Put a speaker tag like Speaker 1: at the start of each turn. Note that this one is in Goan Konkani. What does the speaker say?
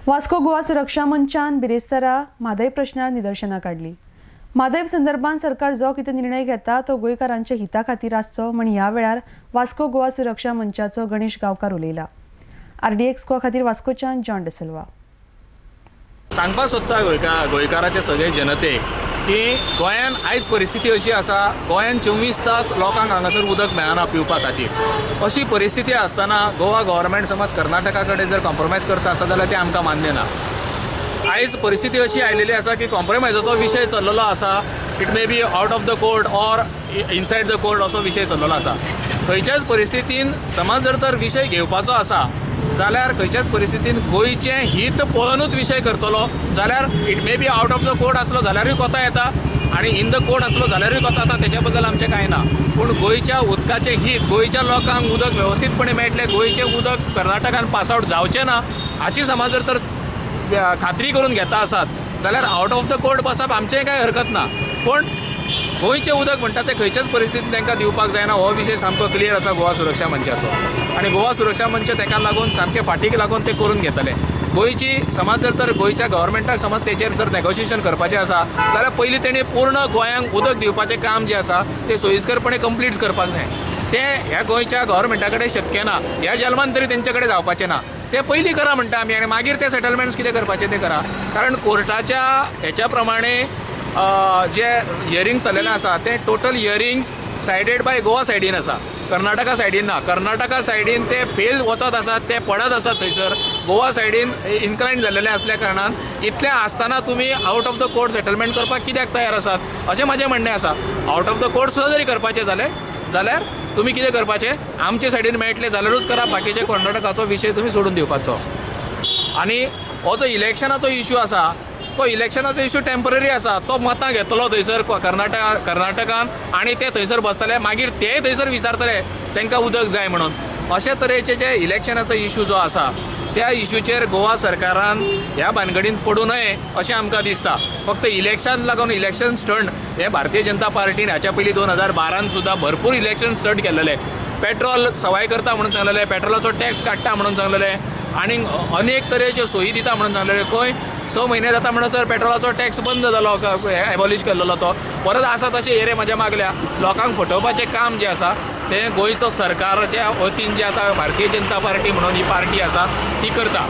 Speaker 1: वास्को गोवा सुरक्षा मंचान बिरेस्तारा म्हादय प्रश्नार निदर्शनां काडली। म्हादय संदर्भात सरकार जो कितें निर्णय घेता तो गोंयकारांच्या हिता खातीर आसचो म्हण ह्या वेळार वास्को गोवा सुरक्षा मंचाचो गणेश गांवकार उलयला। आरडीएक्स गोवा खातीर वास्कोच्यान जॉन डिसिल्वा।
Speaker 2: सांगपाक सोदता गोंयकाराचे सगळे जनतेक की गोंयान आयज परिस्थिती अशी आसा, गोंयान 24 तास लोकांक हांगासर उदक मेळना पिवपा खातीर। अशी परिस्थिती आसतना गोवा गव्हर्मेंट समज कर्नाटका कडेन जर कॉम्प्रोमायज करता आसा जाल्यार तें आमकां मान्य ना। आयज परिस्थिती अशी आयलेली आसा की कॉम्प्रोमायजाचो विशय चल्लेलो आसा, it may be out of the court or inside the court असो विशय चल्लेलो आसा। खंयच्याच परिस्थितीन समज जर तर विशय घेवपाचो आसा जाल्यार खंयच्याच परिस्थितीन गोंयचें हित पळोवनूच विशय करतलो जाल्यार it may be out of the court आसलो जाल्यारूय कोता येता आनी इन the court आसलो जाल्यारूय कोता येता, तेच्या बद्दल आमचें कांय ना। पूण गोंयच्या उदकाचें हित, गोंयच्या लोकांक उदक वेवस्थीतपणे मेळटलें, गोंयचें उदक कर्नाटकान पास आवट जावचें ना हाची समज जर तर खात्री करून घेता आसात जाल्यार आउट ऑफ the court बसप आमचेंय कांय हरकत ना। पूण गोंयचें उदक म्हणटा तें खंयच्याच परिस्थितीन तांकां दिवपाक जायना हो विशय सामको क्लियर आसा गोवा सुरक्षा मंचाचो। आनी गोवा सुरक्षा मंच ताका लागून सामकें फाटीक लागून ते करून घेतले। गोंयची समज जर तर गोंयच्या गव्हर्मेंटाक समज तेचेर जर नेगोशिएशन करपाचें आसा जाल्यार पयलीं तेणी पूर्ण गोंयांक उदक दिवपाचें काम जें आसा तें सोयीस्करपणे कंप्लीट करपाक जाय। तें ह्या गोंयच्या गव्हर्मेंटा कडेन शक्य ना, ह्या जल्मान तरी तेंचे कडेन जावपाचें ना। ते पयलीं करा म्हणटा आमी आनी मागीर ते सेटलमेंट्स कितें करपाचें तें करा। कारण कोर्टाच्या हेच्या प्रमाणे जे हियरिंग्स चल्लेलें आसा ते total hearings sided by Goa सायडीन आसा, कर्नाटका सायडीन ना। कर्नाटका सायडीन ते फेल वचत आसात, ते पडत आसात थंयसर, गोवा सायडीन इन्क्लायन जाल्लेले आसल्या कारणान इतलें आसतना तुमी out of the court settlement करपाक कित्याक तयार आसात अशें म्हाजें म्हणणें आसा। आउट ऑफ the court सुद्दां जरी करपाचें जालें जाल्यार तुमी कितें करपाचें, आमचे सायडीन मेळटलें जाल्यारूच करा, बाकीचे कर्नाटकाचो विशय तुमी सोडून दिवपाचो। आनी हो जो इलेक्शनाचो इश्यू आसा तो इलेक्शनाचो इश्यू टेम्पररी आसा, तो मतां घेतलो थंयसर कर्नाटकान आनी ते थंयसर बसतले, मागीर ते थंयसर विचारतले तांकां उदक जाय म्हणून। अशे तरेचे जे इलेक्शनाचो इश्यू जो आसा त्या इश्यूचेर गोवा सरकारान ह्या भानगडीन पडूं नये अशें आमकां दिसता। फक्त इलेक्शन लागून इलेक्शन स्टंट हे भारतीय जनता पार्टीन हाच्या पयलीं 2012 सुद्दां भरपूर इलेक्शन स्टंट केल्लेले। पेट्रोल सवाय करता म्हणून सांगलेलें, पेट्रोलाचो टॅक्स काडटा म्हणून सांगलेलें आनी अनेक तरेच्यो सोयी दिता म्हणून सांगलेलें। खंय 6 म्हयने जाता म्हणसर पेट्रोलाचो टॅक्स बंद जालो, एबॉलिश केल्लो तो परत आसा तशें येरे म्हज्या मागल्या। लोकांक फटोवपाचें काम जें आसा तें गोंयचो सरकाराच्या वतीन जें आतां भारतीय जनता पार्टी म्हणून ही पार्टी आसा ती करता।